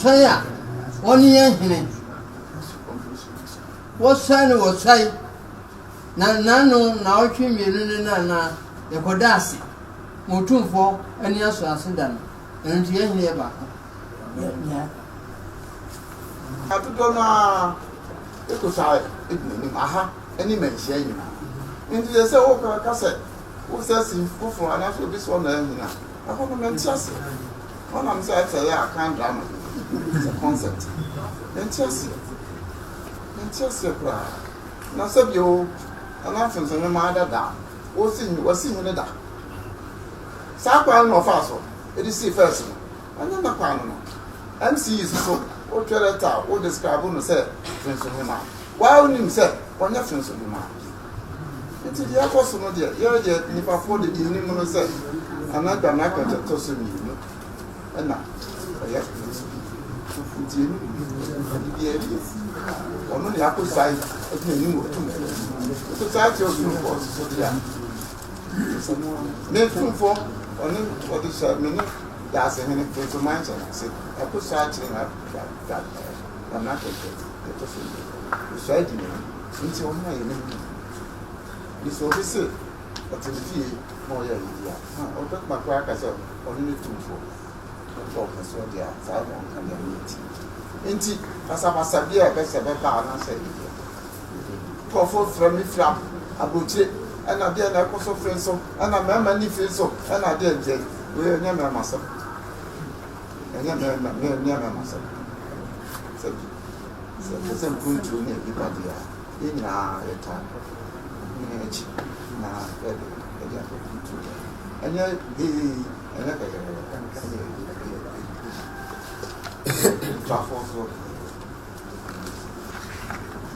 Wɔsɛe a, wɔne yɛn hene. Wɔsɛe no wɔsɛe. Na nnaano naawɔtwe mmienu ne no anaa yɛkɔda ase ma Otumfoɔ ani asɔ ase da no. Ɛno nti yɛn hene yɛ baako. Yɛ Na dodoɔ no ara kɔ so ara di n'anim, aha ne manhyia nyinaa. Nti sɛ sɛ wokɔka sɛ wosɛ si foforɔ anaasɛ obi sɛ ɔna ahina a, ɛhɔ no mente aseɛ. Hɔ na mesɛ ɛsɛ yɛ akan drama bi, sɛ concept. Mente aseɛ. Mente aseɛ koraa. Na sɛ bio, Nana Mfonsonwoma dada, wɔsi wɔsi hene da. Saa kwan no na ɔfaa so de sii fɛs no. Ɛnyɛ ne kwan no no. MC yi so wotwerɛ lɛta a wo describe no sɛ Fensohemaa. Waa wonim sɛ ɔnyɛ Fensohemaa. Nti deɛ ɛkɔ so no deɛ, yɛ deɛ nnipafoɔ deɛ deɛ yɛnim no sɛ Nana Dwamena Kɛntɛ tɔ so mmienu ɛna ɔyɛ Fensohemaa. Nti yɛnim biribiara bi. Ɔno ne akɔsae ɛde n'anim wɔ tumfoɔ. Wokɔsae kyerɛ otumfoɔ nso so deɛ a, Me tumfoɔ ɔne ɔde hyɛ me ne Daasehene Fensoman hyɛ n'ase. Ɛko so akyere na da da na kɛkɛ ɛtɔ so mmienu. Osua adi n'anim nti ɔno na yɛnim no. Bi sɛ obi se ɔte ne fie na ɔyɛ ayi bi a, ha ɔbɛtuma koraa aka sɛ ɔno ne tumfoɔ. Ɔtɔ ɔpɛ so deɛ a saa na ɔka deɛ no ti. Nti basabasa bi a ɛbɛsɛ bɛba anaasɛ ɛyi deɛ. Nkurɔfoɔ frɛ me firi aburokyire, ɛna deɛ na ɛkɔ so firi nso, ɛna mmarima nni firi nso, ɛna deɛ nkyɛ wei ɛnyɛ mmarima sɛm. Ɛnyɛ mmarima ɛnyɛ mmarima sɛm. Sɛ sɛ ɛpɛ sɛ mpuntuo ne nnipa deɛ a, yɛn nyinaa yɛtaa ne akyi na yɛde yɛde akɔ mpuntuo. Ɛnyɛ hee ɛnyɛ kɛkɛkɛkɛ ɛnyɛ ɛyɛ twafoɔ so.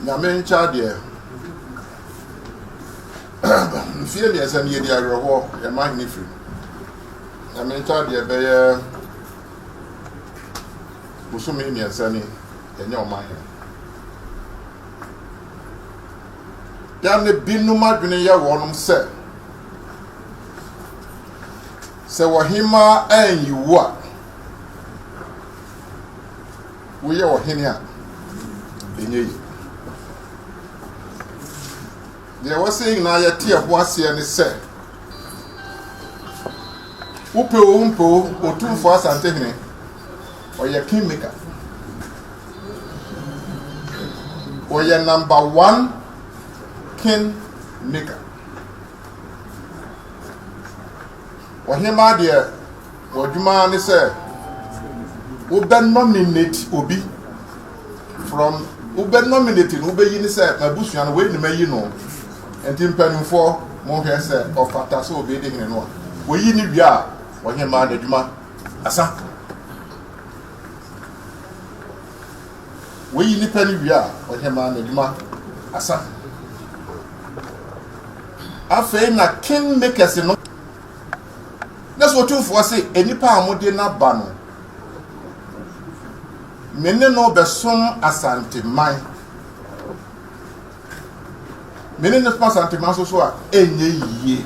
Nyame nkyɛ adeɛ. Mfie mmiɛnsa ni yɛdi awerɛhoɔ, yɛn mma hene firi mu. Nyame nkyɛ adeɛ bɛyɛ bosome mmiɛnsa ni yɛnyɛ ɔman hene. Da ne binom adwene yɛ wɔnom sɛ sɛ wɔhemaa anyi wo a Woyɛ ɔhene a, ɛnyɛ yie. Deɛ ɛwɔ sɛ yɛn nyinaa yɛte ɛho aseɛ ne sɛ, wopɛ o wompɛ o, Otumfoɔ Asantehene, ɔyɛ kingmaker. Ɔyɛ number one kingmaker. Ɔhemaa deɛ w'adwuma ara ne sɛ wobɛ nominate obi from wobɛ nominate no wobɛyi ne sɛ m'abusua no wei ne mayi no nti mpanimfoɔ monhwɛ sɛ ɔfata sɛ obɛdi hene no a wɔyi ne wie a ɔhemaa n'adwuma asa wɔyi nipa no wie a ɔhemaa n'adwuma asa afei na king makers no Na sɛ Otumfoɔ se, Nnipa a mode no aba no, me ne no bɛsom Asanteman. Me ne no som Asanteman nso so a, ɛnyɛ yie.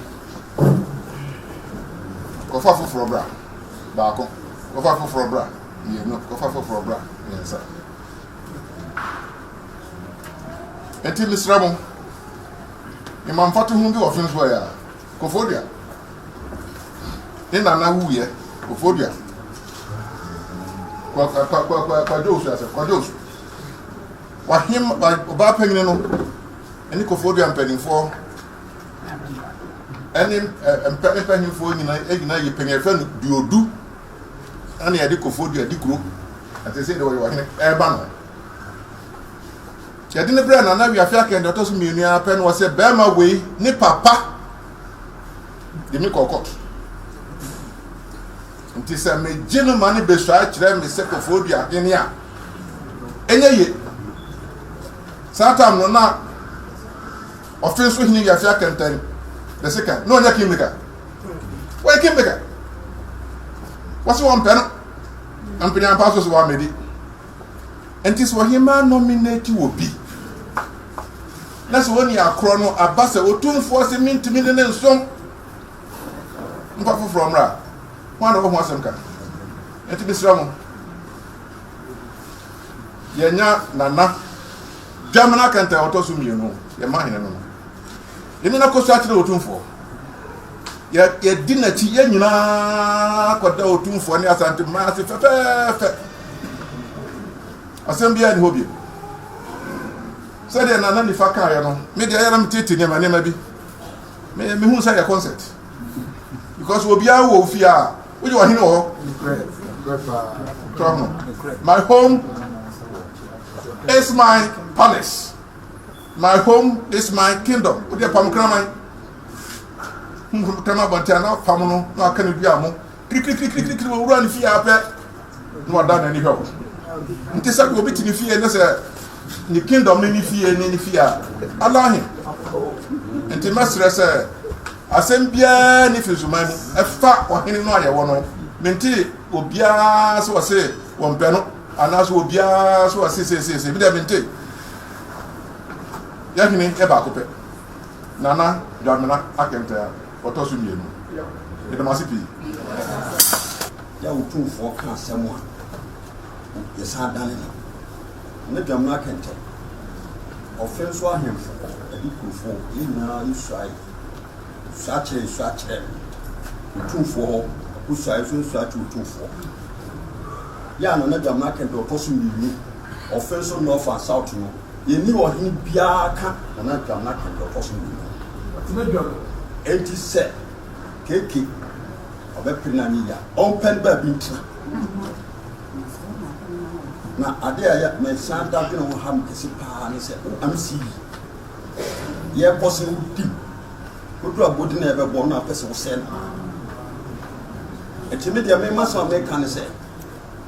Kɔfa foforɔ bra, baako. Kɔfa foforɔ bra, mmienu. Kɔfa foforɔ bra, mmiɛnsa. Enti mesrɛ mo, mema mfatoho bi wɔ fem so ɛ a. Koforidua ne nana wuiɛ Koforidua kwa kwa kwa kwa kwa kwadwo osu asɛ kwadwo osu wahem ɔbaa panyin no ɛne Koforidua mpanimfoɔ ɛne mpɛ mpanyinfoɔ nyinaa nyinaa yɛ panyin ɛfɛ no duodu ɛne yɛde Koforidua di kuro ɛte sɛ deɛ ɔyɛ ɔhene ɛreba no. Yɛde no brɛɛ Nana Wiafe Akan deɛ ɔtɔ so mmienu ara pɛ na ɔsɛ bɛrima wei ne papa de me kɔɔ court. Nti sɛ megye no ma no bɛsua kyerɛ me sɛ Kofoɔ hene a, ɛnyɛ ye. Saa tam no na ɔfe nso hene Wiafe Akɛntɛn the second na ɔnyɛ kingmaker. Wɔyɛ kingmaker. Wɔse wɔmpɛ no. Mpanyampa nso so wɔamɛdi. Nti sɛ ɔhemaa nominate wɔ bi na sɛ wɔni akorɔ no aba sɛ otumfoɔ sɛ mentumi ne ne nsom mfa foforɔ mmra ho a na wɔho asɛm ka. Nti mesrɛ mo, Yɛanya Nana Dwamena Kɛntɛn a ɔtɔ so mmienu, yɛn mahene no no. Yɛne no akɔsu akyerɛ Otumfoɔ. Yɛ, yɛdi n'akyi, yɛn nyinaa kɔda Otumfoɔ ne Asante man ase fɛfɛɛfɛ. Asɛm biara nni hɔ bio. Sɛdeɛ Nana Nifa kaeɛ no, me deɛ ɛyɛ na metete nneɛma nneɛma bi. Me mehu sɛ yɛ concert. Because obiara wɔ ofie a, woyɛ ɔhene wɔ hɔ. My home is my palace. My home is my kingdom. Wo deɛ pam kraman. Kraman abɔnten a na pam no na aka ne dua mo. Kirikirikirikiri wɔ wura ne fie apɛ na wada n'ani hwɛ wo. Nti sɛ obi te ne fie ne sɛ ne kingdom ne ne fie ne ne fie a allow him. Nti mɛsrɛ sɛ asɛm biara ne finsuman mu ɛfa ɔhene no a yɛwɔ no. Mente obiara sɛ wɔse wɔmpɛ no anaasɛ obiara sɛ wɔse seeseesei. Me deɛ mente. Yɛn hene yɛ baako pɛ, Nana Dwamena Akɛntɛ a ɔtɔ so mmienu. Meda mo ase pii. Yɛ a Otumfoɔ ka asɛm a, yɛsan dane no. Nana Dwamena Akɛntɛ, ɔfe nso ahemfo, Adikurofoɔ, yɛn nyinaa yɛsuae. Sua kyerɛ sua kyerɛ no. Otumfoɔ hɔ, ɔkɔsuae nso sua kyerɛ Otumfoɔ. Yɛ a Nana Dwamena Akɛntɛ ɔtɔ so mmienu. Ɔfe nso North and South no, yɛnni ɔhene biara ka Nana Dwamena Kɛntɛ ɔtɔ so mmienu ho. Ɔtena dwa mu. Enti sɛ KK ɔbɛpere no anyɛ yie a, ɔmpɛ no baabi ntena. Na adeɛ a ɛyɛ mesan da dwene ho ha me kɛse paa ne sɛ, wo MC yi, yɛrekɔ sɛ wodi mu, woduru abɔdin a yɛbɛbɔ no na apɛ sɛ wosɛe no. Enti me deɛ me masɛm a meka ne sɛ,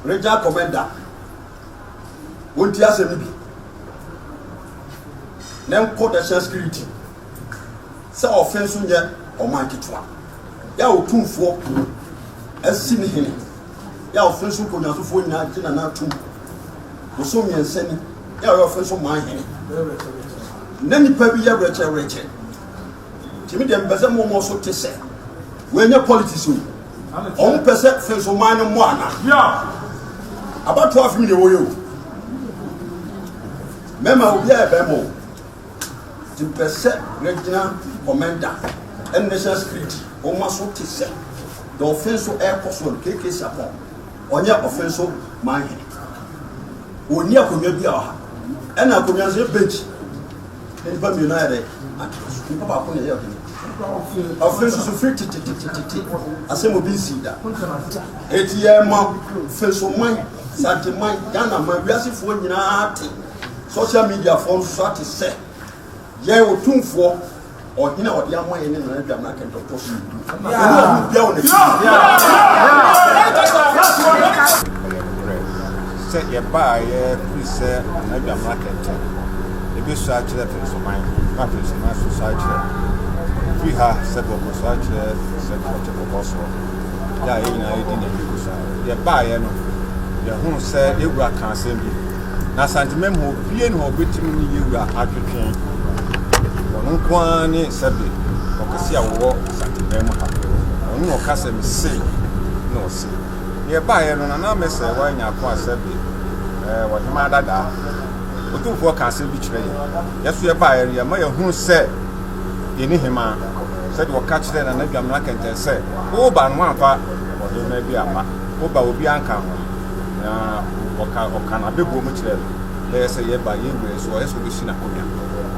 Regional Commander, wɔnti asɛm no bi na nkɔ national security sɛ ɔfe nso nyɛ ɔman ketewa yɛ a otumfoɔ asi ne hene yɛ a ɔfe nso nkonnwasofoɔ nyinaa gye nana atum bosom mmiɛnsa ni yɛ a ɔyɛ ɔfe nso man hene na nipa bi yɛ werɛkyɛwerɛkyɛ Nti me deɛ mepɛ sɛ mo mo so te sɛ wɔnyɛ politics o. Wɔn pɛ sɛ fensoman no mmɔ ana. Abatoɔ afe mi deɛ wɔyɛ o. Mɛma obi ayɛ bɛrima o. Nti mepɛ sɛ regional commander ɛne national security wɔn ma so te sɛ deɛ ɔfe nso ɛrekɔ so no KK Sapon ɔnyɛ ɔfe nso man hene. Wɔnni akonnwa bi a ɔha ɛna akonnwa nso yɛ bench. Nnipa mmienu ayɛ dɛ atena so. Nipa baako na ɛyɛ ɔhene. Ɔfiri nso so firi tetetetete asɛm obi nsii da. Eti yɛ ma Fensoman, Santeman, Ghana man, wiasefoɔ nyinaa te social media foɔ nso so ate sɛ yɛn otumfoɔ ɔhene a ɔde ama yɛn ne Nana Dwamena Kɛntɛ ɔtɔ so mmienu. Ɛne ɔhene biara wɔ n'akyi. Ɛyɛ nokorɛ sɛ yɛbaeɛ firi sɛ Nana Dwamena Kɛntɛ ɛbɛsua akyerɛ Fensoman na Fensoman nso sua akyerɛ firi ha sɛ bɛkɔsua akyerɛ sɛ ɔte kɔkɔɔ soɔ yɛ a yɛn nyinaa yɛdi n'akyi kɔsua. Yɛbaeɛ no yɛhuu sɛ yɛwura ka asɛm bi na Asanteman mu hɔ obie ne hɔ ɔbɛtumi ne yɛwura atwetwe ɔno nko ara ne sɛbe ɔkɛse a wɔwɔ Asanteman mu ha ɔno na ɔka sɛ mese na ɔse. Deɛ ɛbaeɛ no, Nana Mɛsɛ wanya ako a sɛbe ɛɛ ɔhemaa dadaa. Otumfoɔ ka asɛm bi kyerɛ yɛn. Yɛ so yɛbaeɛ no, yɛma yɛhunu sɛ yɛni hemaa. Sɛdeɛ ɔka kyerɛɛ Nana Dwamena Kɛntɛn sɛ, woba no woamfa ɔhemaa bi amma, woba obiara nka ho. Na ɔka ɔka n'abɛbuo mu kyerɛɛ no. Bɛyɛ sɛ yɛba yɛn wura yi so, ɔyɛ sɛ ɔbɛsi n'akonnwa.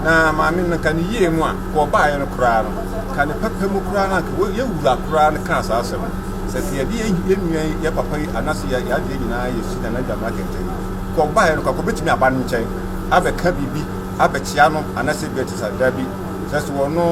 Na maame no, nka ne yie mu a, nka ɔbaeɛ no koraa no, nka ne papa mu koraa no, anka yɛn wura koraa no kaa saa asɛm no. Sɛ nka yɛde yɛn yɛn nua yi, yɛn papa yi, anaasɛ yɛn yɛn adeɛ nyinaa yɛsi Nana Dwamena Kɛntɛn yi, nka ɔbaeɛ no, nka ɔbɛtumi aba ne nkyɛn abɛka biribi, abɛkyea no, anaasɛ bi a ɛte saa. Dabi, kyerɛ sɛ ɔno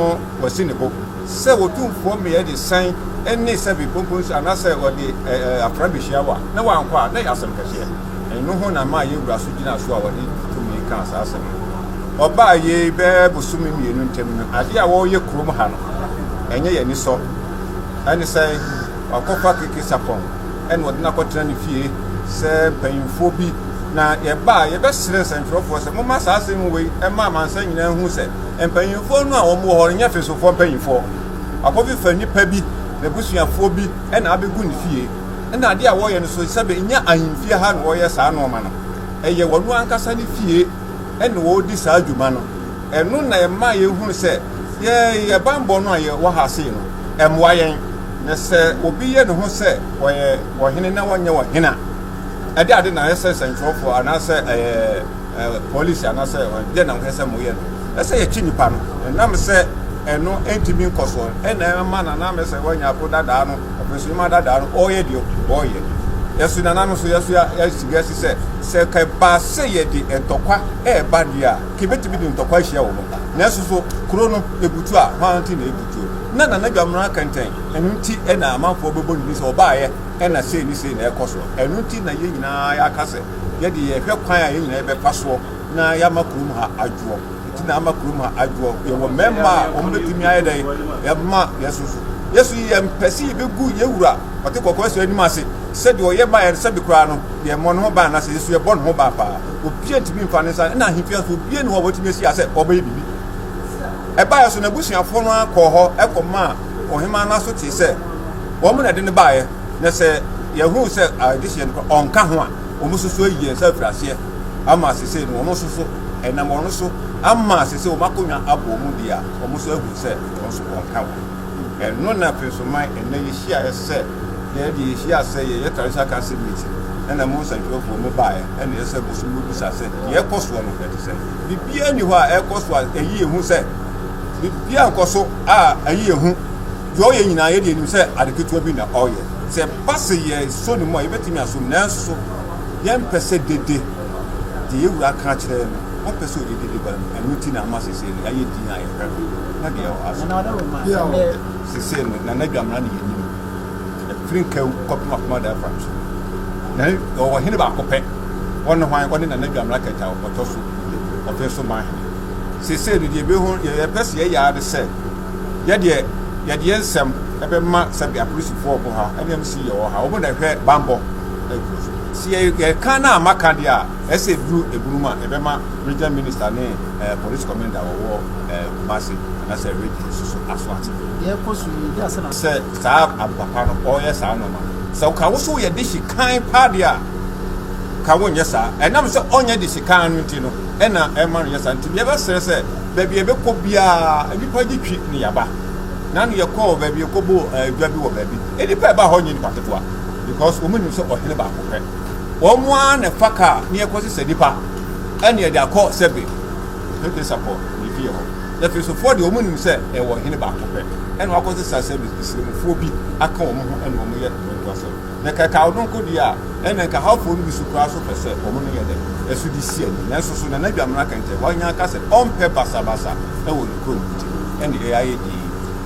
wasi ne bo sɛ Otumfoɔ Mmeae de sɛn ne sɛbe kponkpon anaasɛ ɔde ɛ ɛ afra bɛhyia wo a, na wankɔ a, na ɛyɛ asɛm kɛseɛ. Ɛno ho na maa yɛn wura so gyinaa so a ɔde tumi kaa saa asɛm no. Ɔbaa yei bɛyɛ bosome mmienu ntam no, adeɛ a wɔreyɛ kurom ha no, ɛnyɛ yɛn anisɔ. Ɛne sɛ wakɔfa Keke Sarpong ɛna ɔde no akɔtena ne fie sɛ mpanyimfoɔ bi. Na yɛba a, yɛbɛsrɛ nsɛntwerɛfoɔ sɛ momma saa asɛm wei mma amansan nyinaa nhu sɛ mpanyimfoɔ no a wɔn wɔ hɔ no nyɛ Fesofoɔ mpanyimfoɔ. Wakɔfefa nnipa bi, n'abusuafoɔ bi ɛna abɛgu ne fie. Ɛna adeɛ a wɔyɛ no so sɛbe nyɛ ahemfie ha na wɔyɛ saa nnoɔma no. Ɛyɛ ɔno ankasa ne fie na ɔredi saa dwuma no. Ɛno na ɛma yɛhunu sɛ yɛ yɛ bammɔ no a yɛwɔ ha sei no, ɛmmoa yɛn. Na sɛ obi yɛ ne ho sɛ ɔyɛ ɔhene na ɔnyɛ ɔhene a, ɛde ade na ɛsɛ sɛnkyerɛwfoɔ anaasɛ ɛyɛ polisi anaasɛ deɛ na ɛsɛ moyɛ no. Ɛsɛ yɛkye nipa no. Ɛnam sɛ ɛno ntumi nkɔ soɔ ɛna ɛma Nana Mɛsɛ wanya ako dadaa no. Ɔpɛsɛnwuma dadaa no ɔreyɛ deɛ ɔreyɛ. Yɛso nananom nso yɛso yɛasi wiase sɛ sɛ ka ɛbaa sɛ yɛde ntɔkwa ɛreba deɛ a, ka yɛbɛtumi de ntɔkwa ahyia wɔn. Nanso so kuro no ɛbutu a, hwan nti na ɛbutuo? Na Nana Dwamena Kɛntɛn, ɛno nti na amanfoɔ bɛbɔ ne din sɛ ɔbaeɛ ɛna sei ne sei na ɛrekɔ soɔ. Ɛno nti na yɛn nyinaa yɛaka sɛ yɛde yɛhwɛ kwan a yɛn nyinaa yɛbɛfa soɔ na yɛama kurom ha adwoɔ. Nti na ama kurom ha adwoɔ. Yɛwɔ mmarima a wɔn bɛtumi ayɛ dɛn yɛma yɛn so so. Yɛso yɛmpɛ sɛ yɛbɛgu yɛn wura ɔte kɔkɔɔ so anim ase sɛdeɛ ɔyɛ ma yɛn sɛbi koraa no yɛmmɔ ne ho ban anaasɛ yɛso yɛbɔ ne ho ban paa. Obiara ntumi mfa ne nsa ɛna ahemfie nso obiara nni hɔ a wɔatumi asi asɛ ɔbɛyɛ biribi. Ɛbaeɛ so n'abusuafoɔ no ara kɔɔ hɔ ɛkɔmaa ɔhemaa no aso tee sɛ wɔn na ɛde no baeɛ na sɛ yɛhuu sɛ adehyeɛ no ɔnka ho a wɔn nso so ayi yɛn nsa afiri aseɛ ama sesei no wɔn nso so ɛnam wɔn so ama sesei wɔn akonnwa abɔ wɔn deɛ a wɔn nso ahu sɛ wɔn nso wɔnka wɔn. Ɛno na Mfensoman ɛnnɛ yɛhyiaeɛ sɛ yɛde yɛhyia sɛ yɛyɛ traditional council meeting ɛna mo nsɛntwerɛfoɔ mo baeɛ ɛna yɛ sɛ mo so mobisa sɛ deɛ ɛkɔ soɔ no ɛte sɛ biribiara nni hɔ a ɛkɔ so a ɛyi yɛn hu sɛ biribiara nkɔ so a ɛyi yɛn hu deɛ ɔyɛ nyinaa yɛde yɛnim sɛ ade ketewa bi na ɔyɛ sɛ ɛba sɛ yɛsɔ ne mu a yɛbɛtumi asom nanso so yɛmpɛ sɛ dede deɛ yɛn wura ka akyerɛ yɛn no, ɔmpɛ sɛ ɔde dede ba mu. Ɛno nti na ama sesei no yɛayɛ din a yɛhwɛ no na deɛ ɛwɔ ha so. Sesei no, Nana Dwamena ne yɛnim. Ɛfiri Nkawu kɔpem Akoma Diaphragm so. Na ɔwɔ hene baako pɛ. Ɔne hwan? Ɔne Nana Dwamena Kɛtɛ a ɔtɔ so mmienu, ɔpɛ so man hene. Sesei no deɛ yɛbɛhu, deɛ yɛpɛ sɛ yɛyɛ ara ne sɛ, yɛdeɛ yɛde yɛn nsɛm ɛbɛma sɛbe apolisifoɔ wɔ ha, ɛne MC yɛ wɔ ha, wɔn na ɛhwɛ bammɔ adwuma so. Sɛ yɛka na maka deɛ a, ɛsɛ ɛduru ebunu mu a, yɛbɛma region minister ne eh, police commander wɔwɔ eh, Kumasi anaasɛ region nso so aso ate. Deɛ ɛkɔ so yi, ebi asɛ na. Sɛ saa papa no ɔreyɛ saa nneɛma no, sɛ ɔka wo so woyɛ dehye kan paa deɛ a, ka wonyɛ saa. Ɛnam sɛ ɔnyɛ dehye kan no nti no, ɛna ɛma no yɛ saa. Nti yɛbɛsrɛ sɛ baabi a yɛbɛkɔ biara, nnipa gye twi ne yaba. Nano yɛkɔɔ baabi yɛkɔbɔɔ eh, dwa bi wɔ baabi. Nnipa ɛba hɔ nyɛ nnipa ketewa because wɔn nim sɛ ɔhene baako pɛ. Wɔn ara na ɛfa kaa ne yɛkɔ sesa nnipa ɛne yɛde akɔ sɛbe Pepe Sapɔ ne fie hɔ. Na Fesofoɔ deɛ wɔn nim sɛ ɛwɔ ɔhene baako pɛ ɛna wakɔ sesa sɛbe Nsiremfoɔ bi aka wɔn ho ɛna wɔn yɛ ntoasɛm. Na kɛkɛ ɔno nko deɛ a ɛna nka hawfoɔ no bi so koraa so pɛ sɛ wɔn no yɛ dɛ ɛso de si ani. Nanso so Nana Dwamena Kɛntɛ wanya aka sɛ ɔmpɛ basabasa ɛwɔ ne kurom nti no ɛna ɛyɛ ayɛ dii.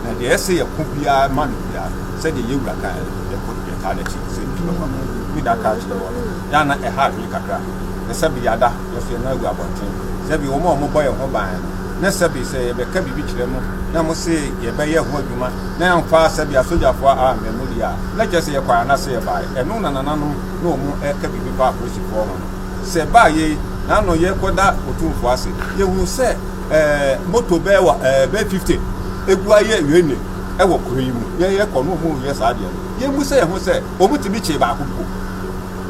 Na deɛ ɛsɛ yɛko biara ma no biara sɛdeɛ yɛn wura kaeɛ no yɛko yɛtaa n'akyi sɛ nti bɛkɔ akɔ. Me da kaa kyerɛ wɔn no yɛ a na ɛha adwene kakra. Na sɛbe yɛada yɛso yɛn nan agu abɔnten. Sɛbe wɔn a wɔbɔ yɛn ho ban no na sɛbe sɛ yɛbɛka biribi kyerɛ mo na mo se yɛbɛyɛ ho adwuma na yɛamfa sɛbe asogyafoɔ ammɛ mo deɛ a na kyerɛ sɛ yɛkɔe anaasɛ yɛbaeɛ. Ɛno na nananom ne wɔn reka biribi fa apolisifoɔ ho no. Sɛ ɛbaa yei na ano yɛrekɔda Otumfoɔ ase yɛhunu sɛ ɛɛ moto bɛyɛ wa ɛɛ bɛyɛ 50 egu ayɛ wene ɛwɔ kuro yi mu. Yɛn yɛkɔ no wɔn yɛ saa deɛ no. Yɛmmu sɛ yɛn ho sɛ wɔn tumi kyee baako mpo.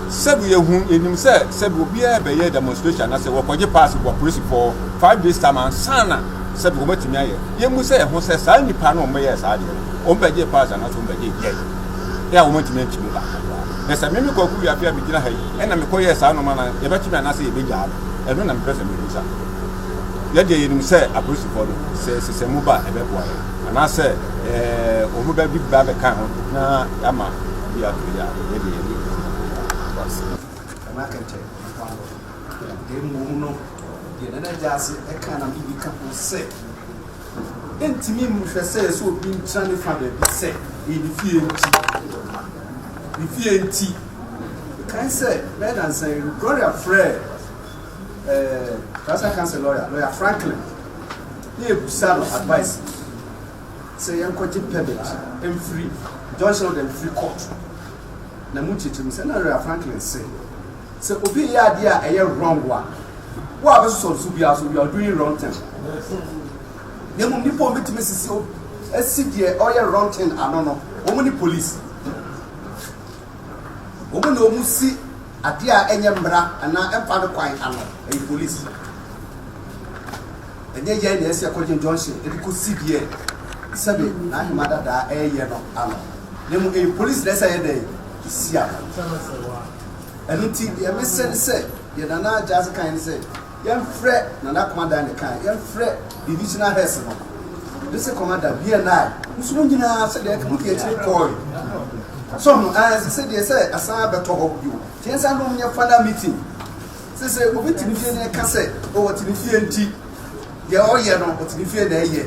Sɛbi yɛhu yɛnim sɛ sɛbi obiara bɛyɛ demonstration anaasɛ wɔkɔgye pass wɔ apolisifoɔ 5 days time ansa na sɛbi wɔn atumi ayɛ. Yɛmmu sɛ yɛn ho sɛ saa nipa no wɔn bɛyɛ saa deɛ no wɔn bɛgye pass anaasɛ wɔn bɛgye yɛ yɛ a wɔn antumi ankyi mu baako koraa. Na sɛ meme Kwaku Wiafe a megyina ha yi ɛna mekɔyɛɛ saa nneɛma no yɛbɛkye me anaasɛ yɛbɛgyaa no ɛno na mepɛ sɛ mebisa. Yɛdeɛ yɛnim sɛ apolisifoɔ no sɛ sesɛ mu ba a ɛbɛboa yɛn anaasɛ ɛɛ wɔn bɛ bi ba bɛka ho na ama bi ato yɛ a yɛdeɛ yɛde ase. Nana Kɛntɛ Akwaaba. Na mmom no, deɛ Nana Gyasi ka na biribi ka ho sɛ, Ɛntumi nhwɛ sɛ sɛ obi nkyerɛ ne fa baabi sɛ ɛyɛ ne fie nti. Ne fie nti. Mekae sɛ bɛyɛ nansa yi, Gloria frɛɛ eh, Traditional Council lawyer, Lawyer Franklin, na yɛbusa no advice sɛ yɛnkɔgye permit mfiri injunction order mfiri court. Na mu kyerɛkyerɛ mu sɛ na Lawyer Franklin se sɛ obi yɛ adeɛ a ɛyɛ wrong a, wo a bɛsosɔ no so biara so you are doing wrong thing. Na mmom nipa a wɔbɛtumi sisi asi deɛ ɔyɛ wrong thing ano no, wɔn ne police. Wɔn na wɔn si. adeɛ a ɛnyɛ mmara anaa ɛmfa ne kwan ano, ɛyɛ polisi. Ɛnyɛ yɛn na ɛsɛ yɛkɔgye injunction de kɔsi deɛ sɛbe n'ahema dadaa ɛreyɛ no ano, na mmom ɛyɛ polisi na ɛsɛ yɛ dɛn si ano. Ɛno nti deɛ mesɛ ne sɛ, deɛ Nana Gyasi kan ne sɛ, yɛmfrɛ Nana Komadan ne kan, yɛmfrɛ divisional heads no, district commander, BNI, nso mo nyinaa sɛdeɛ ɛka mo di akyire kɔɔe. So ho, ɛɛ sɛ deɛ sɛ asan abɛtɔ hɔ bio. Nti yɛnsan nom nyɛ final meeting. Sɛ obi te ne fie na ɛka sɛ ɔwɔ te ne fie nti deɛ ɔyɛ no ɔte ne fie na ɛyɛ.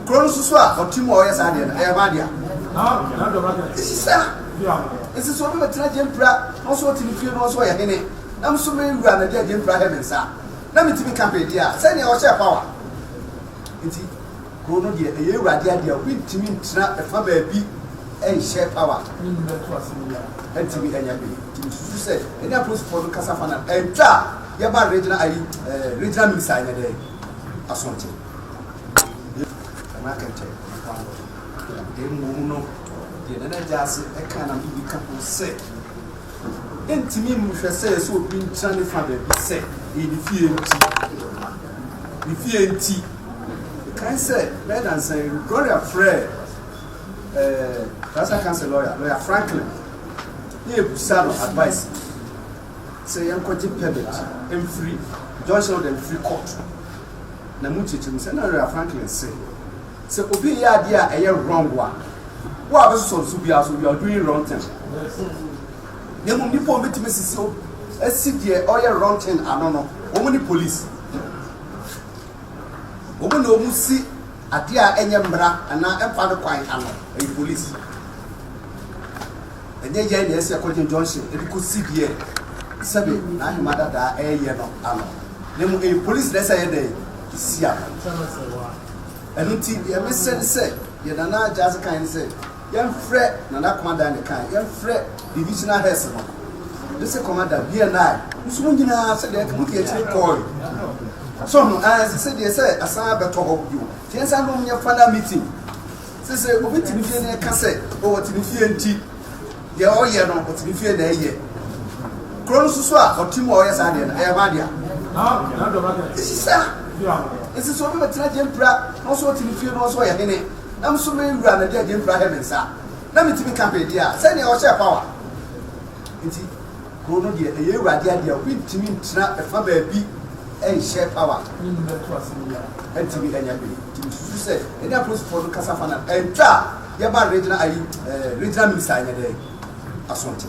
Kuro no soso a ɔte mu a ɔyɛ saa deɛ no ɛyɛ hwan dea? Ɛsi saa. Ɛsi sɛ obi bɛtena Gyempira na ɔso ɔte ne fie na ɔso ɔyɛ hene na nso me wura na deɛ Gyempira hɛ me nsa na metumi ka hwee deɛ a sɛnea ɔhyɛ power. Nti kuro no deɛ ɛyɛ awurade adeɛ a obi ntumi ntena ɛfa baabi ɛnhyɛ power ɛntumi ɛnyɛ hwee. Nti mesusu sɛ ɛne apolisifoɔ no kasa fa na ɛntwa a yɛba regional ayi ɛɛ regional minister anyɛ dɛ asɔnte ɛna kɛntɛ mmom no deɛ Nana Gyasi ɛka na bibi ka ho sɛ ɛntumi nhwɛ sɛ sɛ obi ntena ne fa baabi sɛ ɛyɛ ne fie nti ne fie nti. Kan sɛ bɛyɛ nansan Gloria frɛ Traditional Council lawyer, Lawyer Franklin, ne ebusa no advice sɛ yɛnkɔgye permit mfiri injunction order mfiri court na mu kyerɛkyerɛ mu sɛ na Lawyer Franklin sɛ sɛ obi yɛ adeɛ a ɛyɛ wrong a, wo a bɛsosɔ nso biara so you are doing wrong thing, na mmom nipa a wɔbɛtumi sisi asi deɛ ɔyɛ wrong thing ano no, wɔn ne police. Wɔn na wɔn si adeɛ a ɛnyɛ mmara anaa ɛmfa ne kwan ano, ɛyɛ police. Ɛnyɛ yɛn na ɛsɛ yɛkɔgye injunction de kɔsi deɛ sɛbe n'ahema dadaa ɛreyɛ no ano, na mmom ɛyɛ police na ɛsɛ yɛ dɛn si ano. Ɛno nti deɛ mesɛ ne sɛ, deɛ Nana Gyasi kan ne sɛ, yɛmfrɛ Nana Komadan ne kan, yɛmfrɛ divisional heads no, district commander, BNI, nso mo nyinaa sɛdeɛ ɛka mo di akyire kɔɔe. So ho, ɛɛ sɛ deɛ sɛ asan abɛtɔ hɔ bio. Nti yɛnsan nom nyɛ final meeting. Sɛ obi te ne fie na ɛka sɛ ɔwɔ te ne fie nti deɛ ɔyɛ no ɔte ne fie na ɛyɛ. Kuro no soso a ɔte mu a ɔyɛ saa deɛ no ɛyɛ hwan dea? Ɛsi saa. Ɛsi sɛ obi bɛtena Gyempira na ɔso ɔte ne fie na ɔso ɔyɛ hene na nso me wura na deɛ Gyempira hɛ me nsa na metumi ka hwee deɛ a sɛnea ɔhyɛ power. Nti kuro no deɛ ɛyɛ awurade adeɛ a obi ntumi ntena ɛfa baabi ɛnhyɛ power ɛntumi ɛnyɛ hwee. Nti mesusu sɛ ɛne apolisifoɔ no kasa fa na ɛntwa a yɛba regional ayi regional minister anyɛ dɛ asɔnte.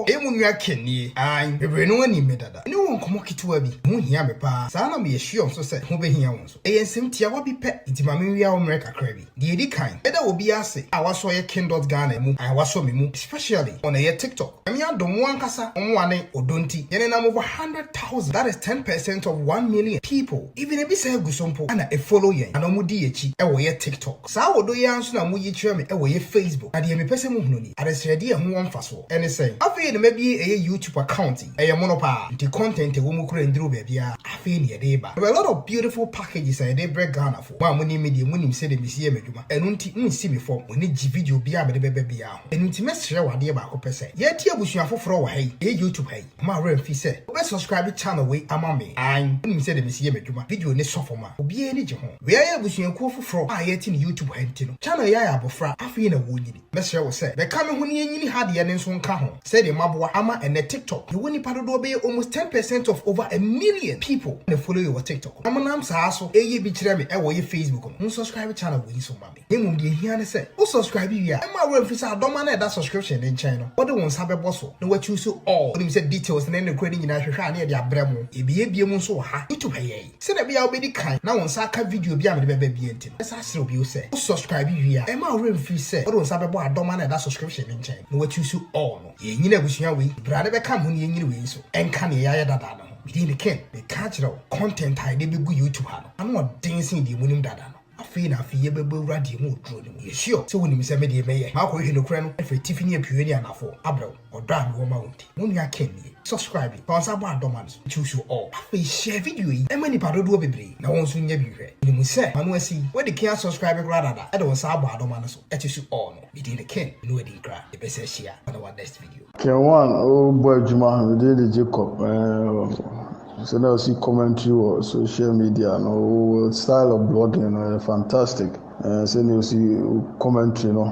Emu nua Ken nie. Ae, bebree no anim me dada. Ne wɔ nkɔmmɔ ketewa bi. Ho hia me paa. Saa na meyɛ sure nso sɛ ho bɛhia wo nso. Ɛyɛ nsɛm tiawa bi pɛ, nti ma menwia wo mmerɛ kakra bi. Deɛ ɛdi kan, ɛda obi ase a wasɔ yɛ Ken dot Ghana mu, a wasɔ me mu, especially on ɛyɛ TikTok. Nyame adom wo ankasa ɔmoa ne ɔdɔ nti, yɛnenam over 100,000, that is 10% of 1 million people. Even ebi sɛ agu so mpo, ana ɛfollow yɛn, ana ɔmo di akyi ɛwɔ yɛ TikTok. Saa wɔdɔ yi ara nso na moyi kyerɛ me ɛwɔ yɛ Facebook. Na deɛ mepɛ sɛ muhunu ni, adesrɛdeɛ ɛho wɔ mfasoɔ ɛne sɛn? Afei na mabie ɛyɛ YouTube account yi, ɛyɛ mono paa, nti content ɛwɔ mu kora nduru baabiara. Afei ne yɛde ba. There were a lot of beautiful packages a yɛde brɛ Ghanafoɔ. Mo a monim me deɛ, monim sɛdeɛ mesi yɛ m'adwuma. Ɛno nti, monsi me fam. Mo ani gye video biara a mede bɛba biara ho. Ɛno nti, mɛsrɛ wo adeɛ baako pɛ sɛ, yɛte abusua foforɔ wɔ ha yi, ɛyɛ YouTube ha yi. Mo a werɛ mfi sɛ wobɛ subscribe channel wei ama me. Ae, wonim sɛdeɛ mesi yɛ m'adwuma. Video ne sɔ fam a, obiara ani gye ho. Wei ayɛ abusuakuo foforɔ a yɛte ne YouTube ha nti no, channel yi ayɛ abɔfra, afei na wɔnyini. Mɛsrɛ wo sɛ, bɛka me ho ne yɛnyini ha deɛ ne nso nka ho. Sɛdeɛ maboa ama ɛnɛ TikTok, yɛwɔ nipa dodoɔ bɛyɛ almost 10% of over a million people na follow yɛ wɔ TikTok. Na monam saa so ɛyɛ bi kyerɛ me ɛwɔ yɛ Facebook no. Mo subscribe channel wei nso ma me. Na mmom deɛ ehia ne sɛ, wo subscribe wie a, ɛma werɛ mfi sɛ adɔma no a ɛda subscription ne nkyɛn no, wode wo nsa bɛbɔ so na woakyi so all. Wonim sɛ details ne ne kora ne nyinaa hwehwɛ a ne yɛde abrɛ mo. Ebiebie mu nso wɔ ha. YouTube ha yɛ yi. Sɛdeɛ ɛbɛyɛ a wobɛdi kan na wo nsa aka video bi a mede bɛba bie nti no, ɛsa asrɛ bio sɛ, wo subscribe wie a, ɛma werɛ mfiri sɛ wode wo nsa bɛbɔ adɔma no a ɛda subscription ne nkyɛn na woakyi so all no. Yɛnyini abusua wei, bra ne bɛka me ho ne yɛnyini wei nso. Ɛnka neɛ yɛayɛ dada no ho. Medin ne Ken, meka kyerɛ wo, content a yɛde bɛgu YouTube ha no, ano ɔden sen deɛ munim dada no. Afei na afei yɛbɛbɔ awura deɛ mu oduro no mu. Yɛ sure sɛ wonim sɛ me deɛ mɛyɛ. Makɔhwehwɛ nokorɛ no afiri atifi ne apueɛ ne anafoɔ abrɛ wo. Ɔdɔ a mewɔ ma wo nti. Mo nua Ken nie. Subscribe, fa wo nsa bɔ adɔma no so, choose all. Afei share video yi ma nnipa dodoɔ bebree na wɔn nso nya bi nhwɛ. Menim sɛ m'ano asi yi, woadi kan asubscribe koraa dada de wo nsa abɔ adɔma no so choose all no. Me din ne Ken, me ne wo adi nkra. Yɛbɛsan ahyia on our next video. Ken one o bɔ adwuma me din de Jacob eh, sɛ na ɔsi commentary wɔ social media no wo style of blogging no yɛ fantastic eh, sɛ na ɔsi commentary no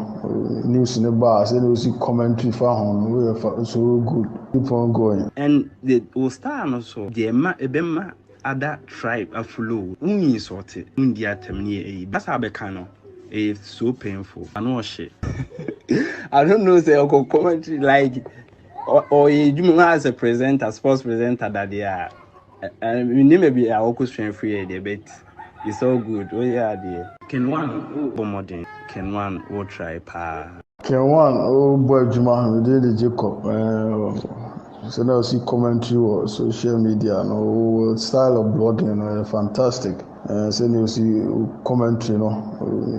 news ne ba sɛ na ɔsi commentary fa ho no woyɛ fa so good keep on going. And the wo style no so deɛ ɛma ɛbɛma other tribe a follow wo wo insult wo ndi atɛm ne yɛ ɛyi kasa a bɛka no ɛyɛ so painful ano ɔhye. I don't know sɛ ɔkɔ commentary like ɔyɛ adwuma as a presenter sports presenter dadeɛ a menim baabi a ɔkɔ sua firi yɛ deɛ but it's all good woyɛ adeɛ. Ken one wo bɔ mmɔden. Ken one wo try paa. Ken one o bɔ adwuma me din de Jacob eh, sɛ na ɔsi commentary wɔ social media no wo style of blogging no yɛ fantastic eh, sɛ na ɔsi commentary no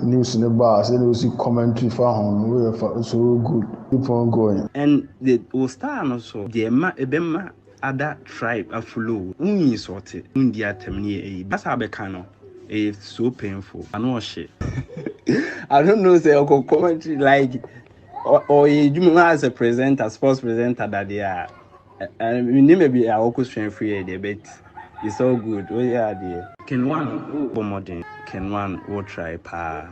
news ne ba sɛ na ɔsi commentary fa ho no woyɛ fa so good keep on going. And the wo style no so deɛ ɛma ɛbɛma other tribe a follow wo wo insult wo ndi atɛm ne yɛ ɛyi kasa a bɛka no ɛyɛ so painful ano ɔhye. I don't know sɛ ɔkɔ commentary like ɔyɛ adwuma as a presenter sports presenter dadeɛ a menim baabi a ɔkɔ sua firi yɛ deɛ but it's all good woyɛ adeɛ. Ken one wo bɔ mmɔden. Ken one wo try paa.